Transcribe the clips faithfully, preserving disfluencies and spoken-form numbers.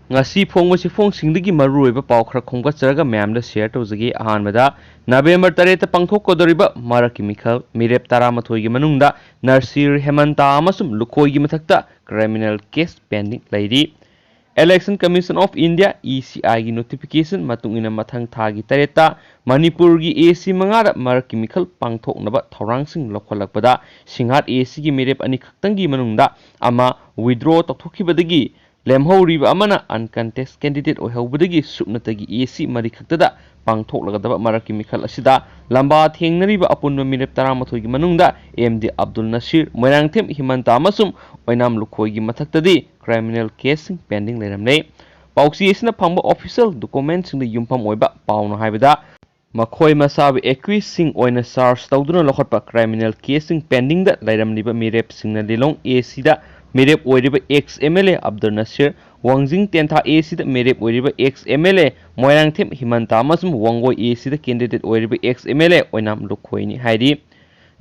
ꯉꯁꯤ ꯐꯣꯡꯕ ꯆꯦꯐꯣꯡꯁꯤꯡꯗꯒꯤ ꯃꯔꯨꯑꯣꯏꯕ ꯄꯥꯎ ꯈꯔ ꯈꯣꯝꯒꯠꯆꯔꯒ ꯃꯌꯥꯝꯗ ꯁꯤꯌꯔ ꯇꯧꯖꯒꯦ꯫ ꯑꯍꯥꯟꯕꯗ, ꯅꯕꯦꯝꯕꯔ ꯇꯔꯦꯠꯇ ꯄꯥꯡꯊꯣꯛꯀꯗꯧꯔꯤꯕ ꯃꯔꯛꯀꯤ ꯃꯤꯈꯜ ꯃꯤꯔꯦꯞ ꯇꯔꯥꯃꯥꯊꯣꯏꯒꯤ ꯃꯅꯨꯡꯗ ꯅꯔꯁꯤꯔ ꯍꯦꯃꯟꯇꯥ ꯑꯃꯁꯨꯡ ꯂꯨꯈꯣꯏꯒꯤ ꯃꯊꯛꯇ ꯀ꯭ꯔꯤꯃꯤꯅꯦꯜ ꯀꯦꯁ ꯄꯦꯟꯗꯤꯡ ꯂꯩꯔꯤ꯫ Election Commission of India, E C I ꯒꯤ ꯅꯣꯇꯤꯐꯤꯀꯦꯁꯟ ꯃꯇꯨꯡ ꯏꯟꯅ ꯃꯊꯪ ꯊꯥꯒꯤ ꯇꯔꯦꯠꯇ ꯃꯅꯤꯄꯨꯔꯒꯤ A C ꯃꯉꯥꯗ ꯃꯔꯛꯀꯤ ꯃꯤꯈꯜ ꯄꯥꯡꯊꯣꯛꯅꯕ ꯊꯧꯔꯥꯡꯁꯤꯡ ꯂꯧꯈꯠꯂꯛꯄꯗ, ꯁꯤꯡꯍꯥꯠ A C ꯒꯤ ꯃꯤꯔꯦꯞ ꯑꯅꯤꯈꯛꯇꯪꯒꯤ ꯃꯅꯨꯡꯗ ꯑꯃ ꯋꯤꯗ꯭ꯔꯣ ꯇꯧꯊꯣꯛꯈꯤꯕꯗꯒꯤ ꯂꯦꯝꯍꯧꯔꯤꯕ ꯑꯃꯅ ꯑꯟꯀꯟꯇꯦꯁ ꯀꯦꯟꯗꯤꯗꯦꯠ ꯑꯣꯏꯍꯧꯕꯗꯒꯤ ꯁꯨꯞꯅꯇꯒꯤ A C ꯃꯔꯤꯈꯛꯇꯗ ꯄꯥꯡꯊꯣꯛꯂꯒꯗꯕ ꯃꯔꯛꯀꯤ ꯃꯤꯈꯜ ꯑꯁꯤꯗ ꯂꯝꯕꯥ ꯊꯦꯡꯅꯔꯤꯕ ꯑꯄꯨꯟꯕ ꯃꯤꯔꯦꯞ ꯇꯔꯥꯃꯥꯊꯣꯏꯒꯤ ꯃꯅꯨꯡꯗ M D ꯑꯕꯗꯨꯜ ꯅꯁꯤꯔ, ꯃꯣꯏꯔꯥꯡꯊꯦꯝ ꯍꯤꯃꯟꯇ ꯑꯃꯁꯨꯡ ꯑꯣꯏꯅꯥꯝ ꯂꯨꯈꯣꯏꯒꯤ ꯃꯊꯛꯇꯗꯤ ꯀ꯭ꯔꯤꯃꯤꯅꯦꯜ ꯀꯦꯁꯁꯤꯡ ꯄꯦꯟꯗꯤꯡ ꯂꯩꯔꯝꯂꯦ꯫ ꯄꯥꯎꯆꯦ ꯑꯁꯤꯅ ꯐꯪꯕ ꯑꯣꯐꯤꯁꯤꯌꯦꯜ ꯗꯣꯀꯨꯃꯦꯟꯁꯤꯡꯗ ꯌꯨꯝꯐꯝ ꯑꯣꯏꯕ ꯄꯥꯎꯅ ꯍꯥꯏꯕꯗ, ꯃꯈꯣꯏ ꯃꯁꯥꯕꯨ ꯑꯦꯀ꯭ꯌꯨꯁꯁꯤꯡ ꯑꯣꯏꯅ ꯆꯥꯔꯖ ꯇꯧꯗꯨꯅ ꯂꯧꯈꯠꯄ ꯀ꯭ꯔꯤꯃꯤꯅꯦꯜ ꯀꯦꯁꯁꯤꯡ ꯄꯦꯟꯗꯤꯡꯗ ꯂꯩꯔꯝꯂꯤꯕ ꯃꯤꯔꯦꯞꯁꯤꯡꯅ ꯂꯤꯂꯣꯡ A C ꯗ ꯃꯤꯔꯦꯞ ꯑꯣꯏꯔꯤꯕ ex M L A Abdul Nasir, Wangjing Tentha A C ꯗ ꯃꯤꯔꯦꯞ ꯑꯣꯏꯔꯤꯕ ex M L A Moirangthem Hemanta ꯑꯃꯁꯨꯡ ꯋꯥꯡꯒꯣꯏ A C ꯗ ꯀꯦꯟꯗꯤꯗꯦꯠ ꯑꯣꯏꯔꯤꯕ ex M L A Oinam ꯂꯨꯈꯣꯏꯅꯤ ꯍꯥꯏꯔꯤ꯫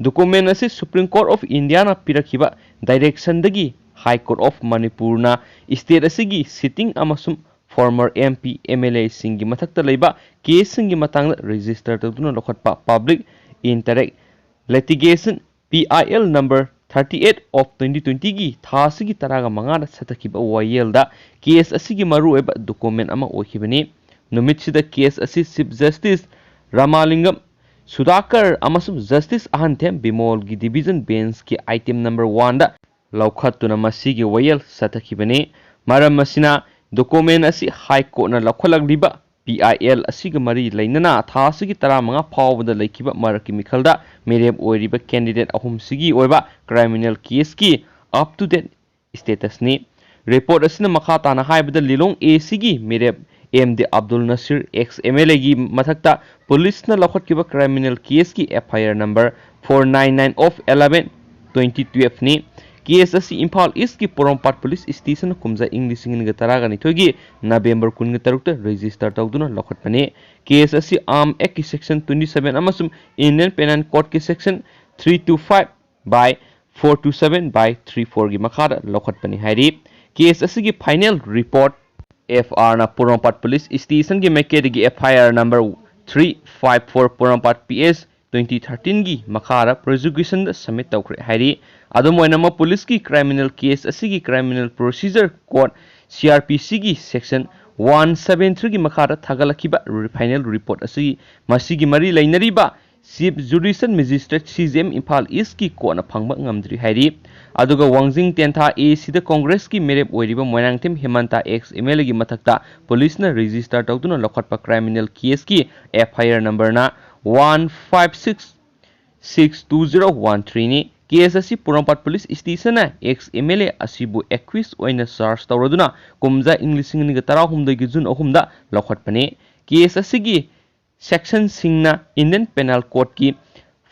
ꯗꯣꯀꯨꯃꯦꯟ ꯑꯁꯤ Supreme Court of India ꯅ ꯄꯤꯔꯛꯈꯤꯕ ꯗꯥꯏꯔꯦꯛꯁꯟꯗꯒꯤ High Court of Manipur ꯅ ꯁ꯭ꯇꯦꯠ ꯑꯁꯤꯒꯤ ꯁꯤꯇꯤꯡ ꯑꯃꯁꯨꯡ former M P, M L A ꯁꯤꯡꯒꯤ ꯃꯊꯛꯇ ꯂꯩꯕ ꯀꯦꯁꯁꯤꯡꯒꯤ ꯃꯇꯥꯡꯗ ꯔꯦꯖꯤꯁꯇꯔ ꯇꯧꯗꯨꯅ ꯂꯧꯈꯠꯄ Public Interest Litigation P I L number thirty eight of twenty twenty ꯒꯤ ꯊꯥ ꯑꯁꯤꯒꯤ ꯇꯔꯥꯒ ꯃꯉꯥꯗ ꯆꯠꯊꯈꯤꯕ ꯋꯥꯌꯦꯜꯗ ꯀꯦꯁ ꯑꯁꯤꯒꯤ ꯃꯔꯨꯑꯣꯏꯕ ꯗꯣꯀꯨꯃꯦꯟ ꯑꯃ ꯑꯣꯏꯈꯤꯕꯅꯤ꯫ ꯅꯨꯃꯤꯠꯁꯤꯗ ꯀꯦꯁ ꯑꯁꯤ ꯆꯤꯐ ꯖꯁꯇꯤꯁ ꯔꯥꯃꯥꯂꯤꯡꯒꯝ ꯁꯨꯙꯥꯀꯔ ꯑꯃꯁꯨꯡ ꯖꯁꯇꯤꯁ ꯑꯍꯟꯊꯦꯝ ꯕꯤꯃꯣꯜꯒꯤ ꯗꯤꯚꯤꯖꯟ ꯕꯦꯟꯁꯀꯤ ꯑꯥꯏꯇꯦꯝ ꯅꯝꯕꯔ ꯋꯥꯟꯗ ꯂꯧꯈꯠꯇꯨꯅ ꯃꯁꯤꯒꯤ ꯋꯥꯌꯦꯜ ꯆꯠꯊꯈꯤꯕꯅꯤ꯫ ꯃꯔꯝ ꯑꯁꯤꯅ, ꯗꯣꯀꯨꯃꯦꯟ ꯑꯁꯤ ꯍꯥꯏ ꯀꯣꯔꯠꯅ ꯂꯧꯈꯠꯂꯛꯂꯤꯕ P I L ꯑꯁꯤꯒ ꯃꯔꯤ ꯂꯩꯅꯅ ꯊꯥ ꯑꯁꯤꯒꯤ ꯇꯔꯥꯃꯉꯥ ꯐꯥꯎꯕꯗ ꯂꯩꯈꯤꯕ ꯃꯔꯛꯀꯤ ꯃꯤꯈꯜꯗ ꯃꯤꯔꯦꯞ ꯑꯣꯏꯔꯤꯕ ꯀꯦꯟꯗꯤꯗꯦꯠ ꯑꯍꯨꯝꯁꯤꯒꯤ ꯑꯣꯏꯕ ꯀ꯭ꯔꯤꯃꯤꯅꯦꯜ ꯀꯦꯁꯀꯤ ꯑꯞ ꯇꯨ ꯗꯦꯠ ꯁ꯭ꯇꯦꯇꯁꯅꯤ꯫ ꯔꯤꯄꯣꯔꯠ ꯑꯁꯤꯅ ꯃꯈꯥ ꯇꯥꯅ ꯍꯥꯏꯕꯗ, ꯂꯤꯂꯣꯡ A C ꯒꯤ ꯃꯤꯔꯦꯞ M D Abdul Nasir, ex M L A ꯒꯤ ꯃꯊꯛꯇ ꯄꯨꯂꯤꯁꯅ ꯂꯧꯈꯠꯈꯤꯕ ꯀ꯭ꯔꯤꯃꯤꯅꯦꯜ ꯀꯦꯁꯀꯤ F I R number four nine nine of eleven twenty twelve ꯅꯤ꯫ ꯀꯦꯁ ꯑꯁꯤ ꯏꯝꯐꯥꯜ ꯏꯁꯀꯤ ꯄꯣꯔꯣꯝꯄꯥꯠ ꯄꯨꯂꯤꯁ ꯁ꯭ꯇꯦꯁꯟꯅ ꯀꯨꯝꯖꯥ ꯏꯪ ꯂꯤꯁꯤꯡ ꯑꯅꯤꯒ ꯇꯔꯥꯒ ꯅꯤꯊꯣꯏꯒꯤ ꯅꯕꯦꯝꯕꯔ ꯀꯨꯟꯒ ꯇꯔꯨꯛꯇ ꯔꯦꯖꯤꯁꯇꯔ ꯇꯧꯗꯨꯅ ꯂꯧꯈꯠꯄꯅꯤ꯫ ꯀꯦꯁ ꯑꯁꯤ ꯑꯥꯔꯝ ꯑꯦꯛꯀꯤ ꯁꯦꯛꯁꯟ twenty seven ꯑꯃꯁꯨꯡ Indian Penal Codeꯀꯤ section three two five by four two seven by three four ꯒꯤ ꯃꯈꯥꯗ ꯂꯧꯈꯠꯄꯅꯤ ꯍꯥꯏꯔꯤ꯫ ꯀꯦꯁ ꯑꯁꯤꯒꯤ ꯐꯥꯏꯅꯦꯜ ꯔꯤꯄꯣꯔꯠ ꯑꯦꯐ ꯑꯥꯏ ꯑꯥꯔꯅ ꯄꯣꯔꯣꯝꯄꯥꯠ ꯄꯨꯂꯤꯁ ꯁ꯭ꯇꯦꯁꯟꯒꯤ ꯃꯥꯏꯀꯩꯗꯒꯤ F I R number three five four Porompat P S twenty ꯊꯥꯔꯇꯤꯟꯒꯤ ꯃꯈꯥꯗ ꯄ꯭ꯔꯣꯁꯤꯀ꯭ꯌꯨꯁꯟꯗ ꯁꯕꯃꯤꯠ ꯇꯧꯈ꯭ꯔꯦ ꯍꯥꯏꯔꯤ꯫ ꯑꯗꯨꯝ ꯑꯣꯏꯅꯃꯛ, ꯄꯨꯂꯤꯁꯀꯤ ꯀ꯭ꯔꯤꯃꯤꯅꯦꯜ ꯀꯦꯁ ꯑꯁꯤꯒꯤ criminal procedure code, C R P ꯁꯤꯒꯤ ꯁꯦꯛꯁꯟ ꯋꯥꯟ ꯁꯕꯦꯟ ꯊ꯭ꯔꯤꯒꯤ ꯃꯈꯥꯗ ꯊꯥꯒꯠꯂꯛꯈꯤꯕ ꯐꯥꯏꯅꯦꯜ ꯔꯤꯄꯣꯔꯠ ꯑꯁꯤ ꯃꯁꯤꯒꯤ ꯃꯔꯤ ꯂꯩꯅꯔꯤꯕ chief judicial magistrate, C J M, Imphal ꯏꯁꯀꯤ ꯀꯣꯔꯠꯅ ꯐꯪꯕ ꯉꯝꯗ꯭ꯔꯤ ꯍꯥꯏꯔꯤ꯫ ꯑꯗꯨꯒ ꯋꯥꯡꯖꯤꯡ ꯇꯦꯟꯊꯥ ꯑꯦ ꯁꯤꯗ ꯀꯣꯡꯒ꯭ꯔꯦꯁꯀꯤ ꯃꯤꯔꯦꯞ ꯑꯣꯏꯔꯤꯕ Moirangthem Hemanta, ex M L ꯑꯦꯒꯤ ꯃꯊꯛꯇ ꯄꯨꯂꯤꯁꯅ ꯔꯦꯖꯤꯁꯇꯔ ꯇꯧꯗꯨꯅ ꯂꯧꯈꯠꯄ ꯀ꯭ꯔꯤꯃꯤꯅꯦꯜ ꯀꯦꯁꯀꯤ ꯑꯦꯐ ꯑꯥꯏ ꯑꯥꯔ ꯅꯝꯕꯔꯅ one five six six two zero one ꯊ꯭ꯔꯤꯅꯤ꯫ ꯀꯦꯁ ꯑꯁꯤ ꯄꯣꯔꯣꯝꯄꯥꯠ ꯄꯨꯂꯤꯁ ꯁ꯭ꯇꯦꯁꯟꯅ ꯑꯦꯛꯁ ꯑꯦꯝ ꯑꯦꯜ ꯑꯦ ꯑꯁꯤꯕꯨ ꯑꯦꯀ꯭ꯌꯨꯁ ꯑꯣꯏꯅ ꯆꯥꯔꯖ ꯇꯧꯔꯗꯨꯅ ꯀꯨꯝꯖꯥ ꯏꯪ ꯂꯤꯁꯤꯡ ꯑꯅꯤꯒ ꯇꯔꯥꯍꯨꯝꯗꯣꯏꯒꯤ ꯖꯨꯟ ꯑꯍꯨꯝꯗ ꯂꯧꯈꯠꯄꯅꯤ꯫ ꯀꯦꯁ ꯑꯁꯤꯒꯤ ꯁꯦꯛꯁꯟꯁꯤꯡꯅ ꯏꯟꯗꯤꯌꯟ ꯄꯦꯅꯦꯜ ꯀꯣꯗꯀꯤ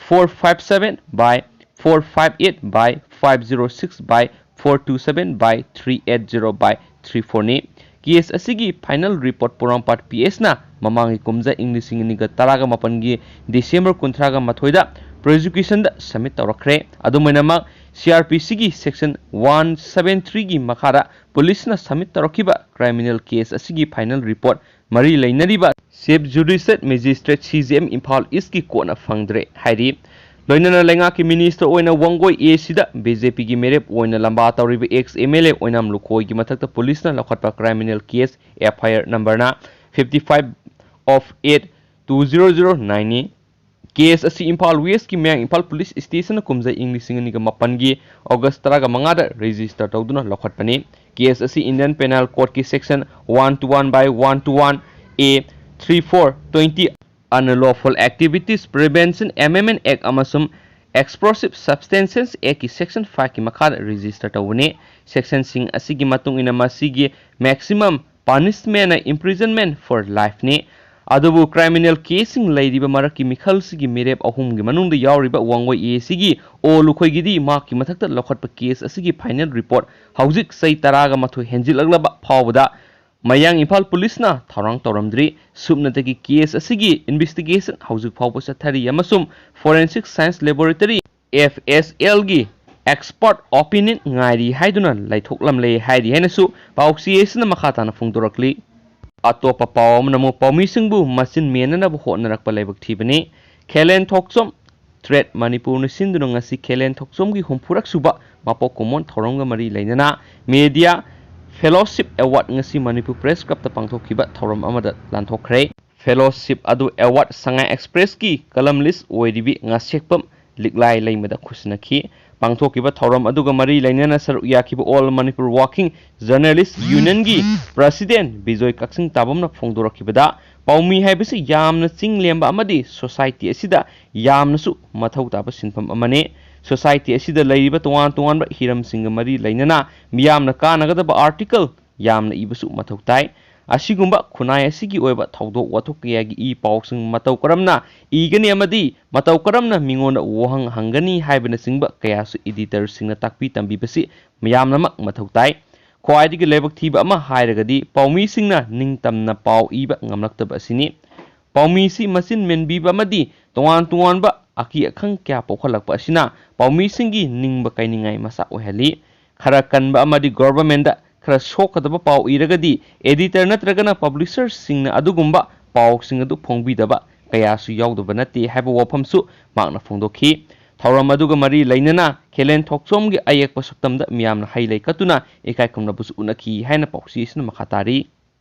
four five seven by four five eight by five zero six by four two seven by three eight zero by three fourꯅꯤ꯫ ꯀꯦꯁ ꯑꯁꯤꯒꯤ ꯐꯥꯏꯅꯦꯜ ꯔꯤꯄꯣꯔꯠ ꯄꯣꯔꯣꯝꯄꯥꯠ ꯄꯤ ꯑꯦꯁꯅ ꯃꯃꯥꯡꯒꯤ ꯀꯨꯝꯖꯥ ꯏꯪ ꯂꯤꯁꯤꯡ ꯑꯅꯤꯒ ꯇꯔꯥꯒ ꯃꯥꯄꯟꯒꯤ ꯗꯤꯁꯦꯝꯕꯔ ꯀꯨꯟꯊ꯭ꯔꯥꯒ ꯃꯥꯊꯣꯏꯗ ꯄ꯭ꯔꯣꯁꯤꯀ꯭ꯌꯨꯁꯟꯗ ꯁꯕꯃꯤꯠ ꯇꯧꯔꯛꯈ꯭ꯔꯦ꯫ ꯑꯗꯨꯝ ꯑꯣꯏꯅꯃꯛ, ꯁꯤ ꯑꯥꯔ ꯄꯤ ꯁꯤꯒꯤ ꯁꯦꯛꯁꯟ ꯋꯥꯟ ꯁꯕꯦꯟ ꯊ꯭ꯔꯤꯒꯤ ꯃꯈꯥꯗ ꯄꯨꯂꯤꯁꯅ ꯁꯕꯃꯤꯠ ꯇꯧꯔꯛꯈꯤꯕ ꯀ꯭ꯔꯤꯃꯤꯅꯦꯜ ꯀꯦꯁ ꯑꯁꯤꯒꯤ ꯐꯥꯏꯅꯦꯜ ꯔꯤꯄꯣꯔꯠ ꯃꯔꯤ ꯂꯩꯅꯔꯤꯕ chief judicial magistrate, C J M, Imphal ꯏꯁꯀꯤ ꯀꯣꯔꯠꯅ ꯐꯪꯗ꯭ꯔꯦ ꯍꯥꯏꯔꯤ꯫ ꯂꯣꯏꯅꯅ ꯂꯩꯉꯥꯛꯀꯤ ꯃꯤꯅꯤꯁꯇꯔ ꯑꯣꯏꯅ ꯋꯥꯡꯒꯣꯏ ꯑꯦ ꯁꯤꯗ ꯕꯤ ꯖꯦ ꯄꯤꯒꯤ ꯃꯤꯔꯦꯞ ꯑꯣꯏꯅ ꯂꯝꯕꯥ ꯇꯧꯔꯤꯕ ex M L A Oinam ꯂꯨꯈꯣꯏꯒꯤ ꯃꯊꯛꯇ ꯄꯨꯂꯤꯁꯅ ꯂꯧꯈꯠꯄ criminal case, F I R ꯅꯝꯕꯔꯅ fifty five of eight two zero zero nineꯅꯤ꯫ ꯀꯦꯁ ꯑꯁꯤ ꯏꯝꯐꯥꯜ ꯋꯦꯁꯀꯤ ꯃꯌꯥꯡ ꯏꯝꯐꯥꯜ ꯄꯨꯂꯤꯁ ꯁ꯭ꯇꯦꯁꯟꯅ ꯀꯨꯝꯖꯥ ꯏꯪ ꯂꯤꯁꯤꯡ ꯑꯅꯤꯒ ꯃꯥꯄꯟꯒꯤ ꯑꯣꯒꯁ ꯇꯔꯥꯒ ꯃꯉꯥꯗ ꯔꯦꯖꯤꯁꯇꯔ ꯇꯧꯗꯨꯅ ꯂꯧꯈꯠꯄꯅꯤ꯫ ꯀꯦꯁ ꯑꯁꯤ ꯏꯟꯗꯤꯌꯟ ꯄꯦꯅꯦꯜ ꯀꯣꯗꯀꯤ section one two one by one two one A three four twenty, Unlawful Activities Prevention Amendment Act ꯑꯃꯁꯨꯡ Explosive Substances Actꯀꯤ ꯁꯦꯛꯁꯟ ꯐꯥꯏꯚꯀꯤ ꯃꯈꯥꯗ ꯔꯦꯖꯤꯁꯇꯔ ꯇꯧꯕꯅꯤ꯫ ꯁꯦꯛꯁꯟꯁꯤꯡ ꯑꯁꯤꯒꯤ ꯃꯇꯨꯡ ꯏꯟꯅ ꯃꯁꯤꯒꯤ ꯃꯦꯛꯁꯤꯃꯝ ꯄꯅꯤꯁꯃꯦꯟꯅ imprisonment for lifeꯅꯤ꯫ ꯑꯗꯨꯕꯨ ꯀ꯭ꯔꯤꯃꯤꯅꯦꯜ ꯀꯦꯁꯁꯤꯡ ꯂꯩꯔꯤꯕ ꯃꯔꯛꯀꯤ ꯃꯤꯈꯜꯁꯤꯒꯤ ꯃꯤꯔꯦꯞ ꯑꯍꯨꯝꯒꯤ ꯃꯅꯨꯡꯗ ꯌꯥꯎꯔꯤꯕ ꯋꯥꯡꯒꯣꯏ ꯑꯦ ꯁꯤꯒꯤ ꯑꯣ ꯂꯨꯈꯣꯏꯒꯤꯗꯤ ꯃꯍꯥꯛꯀꯤ ꯃꯊꯛꯇ ꯂꯧꯈꯠꯄ ꯀꯦꯁ ꯑꯁꯤꯒꯤ ꯐꯥꯏꯅꯦꯜ ꯔꯤꯄꯣꯔꯠ ꯍꯧꯖꯤꯛ ꯆꯍꯤ ꯇꯔꯥꯒ ꯃꯥꯊꯣꯏ ꯍꯦꯟꯖꯤꯜꯂꯛꯂꯕ ꯐꯥꯎꯕꯗ ꯃꯌꯥꯡ ꯏꯝꯐꯥꯜ ꯄꯨꯂꯤꯁꯅ ꯊꯧꯔꯥꯡ ꯇꯧꯔꯝꯗ꯭ꯔꯤ꯫ ꯁꯨꯞꯅꯇꯒꯤ ꯀꯦꯁ ꯑꯁꯤꯒꯤ ꯏꯟꯚꯦꯁꯇꯤꯒꯦꯁꯟ ꯍꯧꯖꯤꯛ ꯐꯥꯎꯕ ꯆꯠꯊꯔꯤ ꯑꯃꯁꯨꯡ Forensic Science Laboratory, F S L ꯒꯤ expert opinion ꯉꯥꯏꯔꯤ ꯍꯥꯏꯗꯨꯅ ꯂꯩꯊꯣꯛꯂꯝꯂꯦ ꯍꯥꯏꯔꯤ ꯍꯥꯏꯅꯁꯨ ꯄꯥꯎꯆꯦ ꯑꯁꯤꯅ ꯃꯈꯥ ꯇꯥꯅ ꯐꯣꯡꯗꯣꯔꯛꯂꯤ꯫ ꯑꯇꯣꯞꯄ ꯄꯥꯎ ꯑꯃꯅ ꯑꯃꯨꯛ ꯄꯥꯎꯃꯤꯁꯤꯡꯕꯨ ꯃꯆꯤꯟ ꯃꯦꯟꯅꯅꯕ ꯍꯣꯠꯅꯔꯛꯄ ꯂꯥꯏꯕꯛ ꯊꯤꯕꯅꯤ꯫ ꯈꯦꯂꯦꯟ ꯊꯣꯛꯆꯣꯝ ꯇꯔꯦꯠ ꯃꯅꯤꯄꯨꯔꯅ ꯁꯤꯟꯗꯨꯅ ꯉꯁꯤ ꯈꯦꯂꯦꯟ ꯊꯣꯛꯆꯣꯝꯒꯤ ꯍꯨꯝꯐꯨꯔꯛ ꯁꯨꯕ ꯃꯄꯣꯛ ꯀꯨꯝꯑꯣꯟ ꯊꯧꯔꯝꯒ ꯃꯔꯤ ꯂꯩꯅꯅ Media Fellowship Award ꯉꯁꯤ ꯃꯅꯤꯄꯨꯔ Press Clubꯇ ꯄꯥꯡꯊꯣꯛꯈꯤꯕ ꯊꯧꯔꯝ ꯑꯃꯗ ꯂꯥꯟꯊꯣꯛꯈ꯭ꯔꯦ꯫ Fellowship ꯑꯗꯨ Award ꯁꯉꯥꯏ Expressꯀꯤ columnist ꯑꯣꯏꯔꯤꯕꯤ ꯉꯥꯁꯦꯛꯄꯝ ꯂꯤꯛꯂꯥꯏ ꯂꯩꯃꯗ ꯈꯨꯠꯁꯤꯟꯅꯈꯤ꯫ ꯄꯥꯡꯊꯣꯛꯈꯤꯕ ꯊꯧꯔꯝ ꯑꯗꯨꯒ ꯃꯔꯤ ꯂꯩꯅꯅ ꯁꯔꯨꯛ ꯌꯥꯈꯤꯕ All Manipur Working Journalist Unionꯒꯤ President Bijoy ꯀꯛꯆꯤꯡ ꯇꯥꯕꯝꯅ ꯐꯣꯡꯗꯣꯔꯛꯈꯤꯕꯗ, ꯄꯥꯎꯃꯤ ꯍꯥꯏꯕꯁꯤ ꯌꯥꯝꯅ ꯆꯤꯡꯂꯦꯝꯕ ꯑꯃꯗꯤ society ꯑꯁꯤꯗ ꯌꯥꯝꯅꯁꯨ ꯃꯊꯧ ꯇꯥꯕ ꯁꯤꯟꯐꯝ ꯑꯃꯅꯤ꯫ Society ꯑꯁꯤꯗ ꯂꯩꯔꯤꯕ ꯇꯣꯉꯥꯟ ꯇꯣꯉꯥꯟꯕ ꯍꯤꯔꯝꯁꯤꯡꯒ ꯃꯔꯤ ꯂꯩꯅꯅ ꯃꯤꯌꯥꯝꯅ ꯀꯥꯟꯅꯒꯗꯕ article ꯌꯥꯝꯅ ꯏꯕꯁꯨ ꯃꯊꯧ ꯇꯥꯏ꯫ ꯑꯁꯤꯒꯨꯝꯕ ꯈꯨꯟꯅꯥꯏ ꯑꯁꯤꯒꯤ ꯑꯣꯏꯕ ꯊꯧꯗꯣꯛ ꯋꯥꯊꯣꯛ ꯀꯌꯥꯒꯤ ꯏ ꯄꯥꯎꯁꯤꯡ ꯃꯇꯧ ꯀꯔꯝꯅ ꯏꯒꯅꯤ ꯑꯃꯗꯤ ꯃꯇꯧ ꯀꯔꯝꯅ ꯃꯤꯉꯣꯟꯗ ꯋꯥꯍꯪ ꯍꯪꯒꯅꯤ ꯍꯥꯏꯕꯅꯆꯤꯡꯕ ꯀꯌꯥꯁꯨ editorꯁꯤꯡꯅ ꯇꯥꯛꯄꯤ ꯇꯝꯕꯤꯕꯁꯤ ꯃꯌꯥꯝꯅꯃꯛ ꯃꯊꯧ ꯇꯥꯏ꯫ ꯈ꯭ꯋꯥꯏꯗꯒꯤ ꯂꯥꯏꯕꯛ ꯊꯤꯕ ꯑꯃ ꯍꯥꯏꯔꯒꯗꯤ ꯄꯥꯎꯃꯤꯁꯤꯡꯅ ꯅꯤꯡꯇꯝꯅ ꯄꯥꯎ ꯏꯕ ꯉꯝꯂꯛꯇꯕ ꯑꯁꯤꯅꯤ꯫ ꯄꯥꯎꯃꯤꯁꯤ ꯃꯆꯤꯟ ꯃꯦꯟꯕꯤꯕ ꯑꯃꯗꯤ ꯇꯣꯉꯥꯟ ꯇꯣꯉꯥꯟꯕ ꯑꯀꯤ ꯑꯈꯪ ꯀꯌꯥ ꯄꯣꯛꯍꯜꯂꯛꯄ ꯑꯁꯤꯅ ꯄꯥꯎꯃꯤꯁꯤꯡꯒꯤ ꯅꯤꯡꯕ ꯀꯥꯏꯅꯤꯡꯉꯥꯏ ꯃꯆꯥꯛ ꯑꯣꯏꯍꯜꯂꯤ꯫ ꯈꯔ ꯀꯟꯕ ꯑꯃꯗꯤ governmentꯗ ꯈꯔ ꯁꯣꯛꯀꯗꯕ ꯄꯥꯎ ꯏꯔꯒꯗꯤ editor ꯅꯠꯇ꯭ꯔꯒꯅ publisherꯁꯤꯡꯅ ꯑꯗꯨꯒꯨꯝꯕ ꯄꯥꯎꯁꯤꯡ ꯑꯗꯨ ꯐꯣꯡꯕꯤꯗꯕ ꯀꯌꯥꯁꯨ ꯌꯥꯎꯗꯕ ꯅꯠꯇꯦ ꯍꯥꯏꯕ ꯋꯥꯐꯝꯁꯨ ꯃꯍꯥꯛꯅ ꯐꯣꯡꯗꯣꯛꯈꯤ꯫ ꯊꯧꯔꯝ ꯑꯗꯨꯒ ꯃꯔꯤ ꯂꯩꯅꯅ ꯈꯦꯂꯦꯟ ꯊꯣꯛꯆꯣꯝꯒꯤ ꯑꯌꯦꯛꯄ ꯁꯛꯇꯝꯗ ꯃꯤꯌꯥꯝꯅ ꯍꯩ ꯂꯩ ꯀꯠꯇꯨꯅ ꯏꯀꯥꯏ ꯈꯨꯝꯅꯕꯁꯨ ꯎꯠꯅꯈꯤ ꯍꯥꯏꯅ ꯄꯥꯎꯆꯦ ꯑꯁꯤꯅ ꯃꯈꯥ ꯇꯥꯔꯤ꯫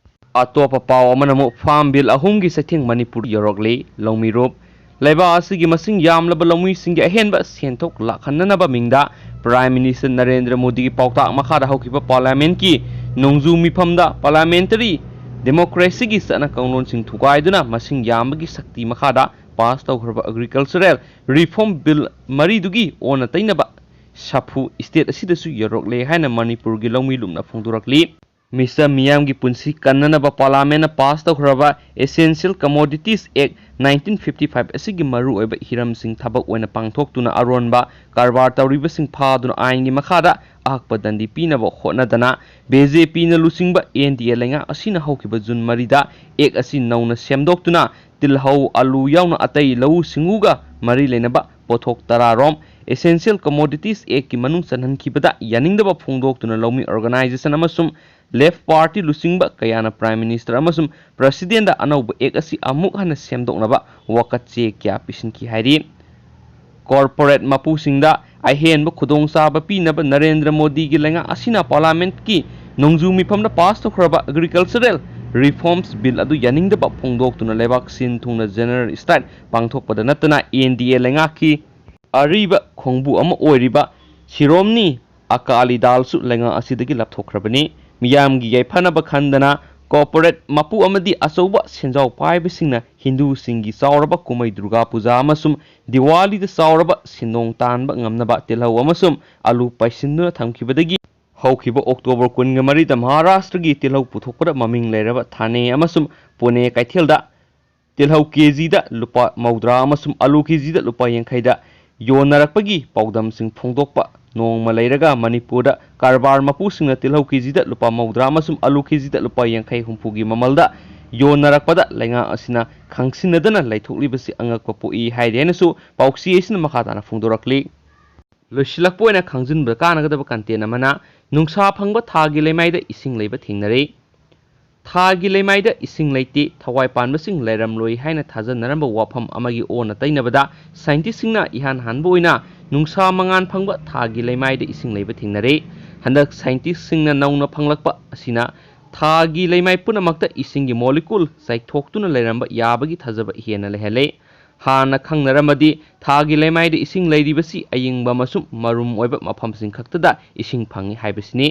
ꯑꯇꯣꯞꯄ ꯄꯥꯎ ꯑꯃꯅ ꯑꯃꯨꯛ Farm Bill ꯑꯍꯨꯝꯒꯤ ꯆꯩꯊꯦꯡ ꯃꯅꯤꯄꯨꯔ ꯌꯧꯔꯛꯂꯤ꯫ ꯂꯧꯃꯤꯔꯣꯞ ꯂꯩꯕꯥꯛ ꯑꯁꯤꯒꯤ ꯃꯁꯤꯡ ꯌꯥꯝꯂꯕ ꯂꯧꯃꯤꯁꯤꯡꯒꯤ ꯑꯍꯦꯟꯕ ꯁꯦꯟꯊꯣꯛ ꯂꯥꯛꯍꯟꯅꯅꯕ ꯃꯤꯡꯗ Prime Minister ꯅꯔꯦꯟꯗ꯭ꯔ ꯃꯣꯗꯤꯒꯤ ꯄꯥꯎꯇꯥꯛ ꯃꯈꯥꯗ ꯍꯧꯈꯤꯕ Parliamentꯀꯤ ꯅꯣꯡꯖꯨ ꯃꯤꯐꯝꯗ Parliamentary Democracyꯒꯤ ꯆꯠꯅ ꯀꯥꯡꯂꯣꯟꯁꯤꯡ ꯊꯨꯒꯥꯏꯗꯨꯅ ꯃꯁꯤꯡ ꯌꯥꯝꯕꯒꯤ ꯁꯛꯇꯤ ꯃꯈꯥꯗ pass ꯇꯧꯈ꯭ꯔꯕ Agricultural Reform Bill ꯃꯔꯤꯗꯨꯒꯤ ꯑꯣꯟꯅ ꯇꯩꯅꯕ ꯁꯥꯐꯨ state ꯑꯁꯤꯗꯁꯨ ꯌꯧꯔꯛꯂꯦ ꯍꯥꯏꯅ ꯃꯅꯤꯄꯨꯔꯒꯤ ꯂꯧꯃꯤ ꯂꯨꯞꯅ ꯐꯣꯡꯗꯣꯔꯛꯂꯤ꯫ ꯃꯤꯆꯝ ꯃꯤꯌꯥꯝꯒꯤ ꯄꯨꯟꯁꯤ ꯀꯟꯅꯅꯕ Parliamentꯅ pass ꯇꯧꯈ꯭ꯔꯕ Essential Commodities Act nineteen fifty five ꯑꯁꯤꯒꯤ ꯃꯔꯨꯑꯣꯏꯕ ꯍꯤꯔꯝꯁꯤꯡ ꯊꯕꯛ ꯑꯣꯏꯅ ꯄꯥꯡꯊꯣꯛꯇꯨꯅ ꯑꯔꯣꯟꯕ ꯀꯔꯕꯥꯔ ꯇꯧꯔꯤꯕꯁꯤꯡ ꯐꯥꯗꯨꯅ ꯑꯥꯏꯟꯒꯤ ꯃꯈꯥꯗ ꯑꯍꯛꯄ ꯗꯟꯗꯤ ꯄꯤꯅꯕ ꯍꯣꯠꯅꯗꯅ BJPꯅ ꯂꯨꯆꯤꯡꯕ NDA ꯂꯩꯉꯥꯛ ꯑꯁꯤꯅ ꯍꯧꯈꯤꯕ June ꯃꯔꯤꯗ Act ꯑꯁꯤ ꯅꯧꯅ ꯁꯦꯝꯗꯣꯛꯇꯨꯅ ꯇꯤꯜꯍꯧ, ꯑꯂꯨ ꯌꯥꯎꯅ ꯑꯇꯩ ꯂꯧꯎ ꯁꯤꯡꯎꯒ ꯃꯔꯤ ꯂꯩꯅꯕ ꯄꯣꯠꯊꯣꯛ ꯇꯔꯥ ꯔꯣꯝ Essential Commodities Actꯀꯤ ꯃꯅꯨꯡ ꯆꯟꯍꯟꯈꯤꯕꯗ ꯌꯥꯅꯤꯡꯗꯕ ꯐꯣꯡꯗꯣꯛꯇꯨꯅ ꯂꯧꯃꯤ organization ꯑꯃꯁꯨꯡ Left Party ꯂꯨꯆꯤꯡꯕ ꯀꯌꯥꯅ Prime Minister ꯑꯃꯁꯨꯡ Presidentꯗ ꯑꯅꯧꯕ Act ꯑꯁꯤ ꯑꯃꯨꯛ ꯍꯟꯅ ꯁꯦꯝꯗꯣꯛꯅꯕ ꯋꯥꯀꯠ ꯆꯦ ꯀꯌꯥ ꯄꯤꯁꯤꯟꯈꯤ ꯍꯥꯏꯔꯤ꯫ Corporate ꯃꯄꯨꯁꯤꯡꯗ ꯑꯍꯦꯟꯕ ꯈꯨꯗꯣꯡꯆꯥꯕ ꯄꯤꯅꯕ ꯅꯔꯦꯟꯗ꯭ꯔ ꯃꯣꯗꯤꯒꯤ ꯂꯩꯉꯥꯛ ꯑꯁꯤꯅ Parliamentꯀꯤ ꯅꯣꯡꯖꯨ ꯃꯤꯐꯝꯗ pass ꯇꯧꯈ꯭ꯔꯕ Agricultural Reforms Bill ꯑꯗꯨ ꯌꯥꯅꯤꯡꯗꯕ ꯐꯣꯡꯗꯣꯛꯇꯨꯅ ꯂꯩꯕꯥꯛ ꯁꯤꯟ ꯊꯨꯡꯅ General Strike ꯄꯥꯡꯊꯣꯛꯄꯗ ꯅꯠꯇꯅ N D A ꯂꯩꯉꯥꯛꯀꯤ ꯑꯔꯤꯕ ꯈꯣꯡꯕꯨ ꯑꯃ ꯑꯣꯏꯔꯤꯕ ꯁꯤꯔꯣꯝꯅꯤ ꯑꯀꯥꯂꯤ ꯗꯥꯜꯁꯨ ꯂꯩꯉꯥꯛ ꯑꯁꯤꯗꯒꯤ ꯂꯥꯞꯊꯣꯛꯈ꯭ꯔꯕꯅꯤ꯫ ꯃꯤꯌꯥꯝꯒꯤ ꯌꯥꯏꯐꯅꯕ ꯈꯟꯗꯅ corporate ꯃꯄꯨ ꯑꯃꯗꯤ ꯑꯆꯧꯕ ꯁꯦꯟꯖꯥꯎ ꯄꯥꯏꯕꯁꯤꯡꯅ ꯍꯤꯟꯗꯨꯁꯤꯡꯒꯤ ꯆꯥꯎꯔꯕ ꯀꯨꯝꯍꯩ ꯗꯨꯔꯒꯥ ꯄꯨꯖꯥ ꯑꯃꯁꯨꯡ ꯗꯤꯋꯥꯂꯤꯗ ꯆꯥꯎꯔꯕ ꯁꯦꯟꯗꯣꯡ ꯇꯥꯟꯕ ꯉꯝꯅꯕ ꯇꯤꯜꯍꯧ ꯑꯃꯁꯨꯡ ꯑꯂꯨ ꯄꯩꯁꯤꯟꯗꯨꯅ ꯊꯝꯈꯤꯕꯗꯒꯤ ꯍꯧꯈꯤꯕ October ꯀꯨꯟꯒ ꯃꯔꯤꯗ ꯃꯍꯥꯔꯥꯁꯇ꯭ꯔꯒꯤ ꯇꯤꯜꯍꯧ ꯄꯨꯊꯣꯛꯄꯗ ꯃꯃꯤꯡ ꯂꯩꯔꯕ ꯊꯥꯅꯦ ꯑꯃꯁꯨꯡ ꯄꯨꯅꯦ ꯀꯩꯊꯦꯜꯗ ꯇꯤꯜꯍꯧ ꯀꯦꯖꯤꯗ ꯂꯨꯄꯥ ꯃꯧꯗ꯭ꯔꯥ ꯑꯃꯁꯨꯡ ꯑꯂꯨ ꯀꯦꯖꯤꯗ ꯂꯨꯄꯥ ꯌꯥꯡꯈꯩꯗ ꯌꯣꯟꯅꯔꯛꯄꯒꯤ ꯄꯥꯎꯗꯝꯁꯤꯡ ꯐꯣꯡꯗꯣꯛꯄ ꯅꯣꯡꯃ ꯂꯩꯔꯒ ꯃꯅꯤꯄꯨꯔꯗ ꯀꯔꯕꯥꯔ ꯃꯄꯨꯁꯤꯡꯅ ꯇꯤꯜꯍꯧ ꯀꯦꯖꯤꯗ ꯂꯨꯄꯥ ꯃꯧꯗ꯭ꯔꯥ ꯑꯃꯁꯨꯡ ꯑꯂꯨ ꯀꯦꯖꯤꯗ ꯂꯨꯄꯥ ꯌꯥꯡꯈꯩ ꯍꯨꯝꯐꯨꯒꯤ ꯃꯃꯜꯗ ꯌꯣꯟꯅꯔꯛꯄꯗ ꯂꯩꯉꯥꯛ ꯑꯁꯤꯅ ꯈꯪꯁꯤꯟꯅꯗꯅ ꯂꯩꯊꯣꯛꯂꯤꯕꯁꯤ ꯑꯉꯛꯄ ꯄꯣꯛꯏ ꯍꯥꯏꯔꯤ ꯍꯥꯏꯅꯁꯨ ꯄꯥꯎꯆꯦ ꯑꯁꯤꯅ ꯃꯈꯥ ꯇꯥꯅ ꯐꯣꯡꯗꯣꯔꯛꯂꯤ꯫ ꯂꯣꯏꯁꯤꯜꯂꯛꯄ ꯑꯣꯏꯅ ꯈꯪꯖꯤꯟꯕꯗ ꯀꯥꯟꯅꯒꯗꯕ content ꯑꯃꯅ, ꯅꯨꯡꯁꯥ ꯐꯪꯕ ꯊꯥꯒꯤ ꯂꯩꯃꯥꯏꯗ ꯏꯁꯤꯡ ꯂꯩꯕ ꯊꯦꯡꯅꯔꯦ꯫ ꯊꯥꯒꯤ ꯂꯩꯃꯥꯏꯗ ꯏꯁꯤꯡ ꯂꯩꯇꯦ, ꯊꯋꯥꯏ ꯄꯥꯟꯕꯁꯤꯡ ꯂꯩꯔꯝꯂꯣꯏ ꯍꯥꯏꯅ ꯊꯥꯖꯅꯔꯝꯕ ꯋꯥꯐꯝ ꯑꯃꯒꯤ ꯑꯣꯟꯅ ꯇꯩꯅꯕꯗ scientistꯁꯤꯡꯅ ꯏꯍꯥꯟ ꯍꯥꯟꯕ ꯑꯣꯏꯅ ꯅꯨꯡꯁꯥ ꯃꯉꯥꯜ ꯐꯪꯕ ꯊꯥꯒꯤ ꯂꯩꯃꯥꯏꯗ ꯏꯁꯤꯡ ꯂꯩꯕ ꯊꯦꯡꯅꯔꯦ꯫ ꯍꯟꯗꯛ scientistꯁꯤꯡꯅ ꯅꯧꯅ ꯐꯪꯂꯛꯄ ꯑꯁꯤꯅ ꯊꯥꯒꯤ ꯂꯩꯃꯥꯏ ꯄꯨꯝꯅꯃꯛꯇ ꯏꯁꯤꯡꯒꯤ molecule ꯆꯥꯏꯊꯣꯛꯇꯨꯅ ꯂꯩꯔꯝꯕ ꯌꯥꯕꯒꯤ ꯊꯥꯖꯕ ꯍꯦꯟꯅ ꯂꯩꯍꯜꯂꯦ꯫ ꯍꯥꯟꯅ ꯈꯪꯅꯔꯝꯃꯗꯤ ꯊꯥꯒꯤ ꯂꯩꯃꯥꯏꯗ ꯏꯁꯤꯡ ꯂꯩꯔꯤꯕꯁꯤ ꯑꯌꯤꯡꯕ ꯑꯃꯁꯨꯡ ꯃꯔꯨꯝ ꯑꯣꯏꯕ ꯃꯐꯝꯁꯤꯡ ꯈꯛꯇꯗ ꯏꯁꯤꯡ ꯐꯪꯏ ꯍꯥꯏꯕꯁꯤꯅꯤ꯫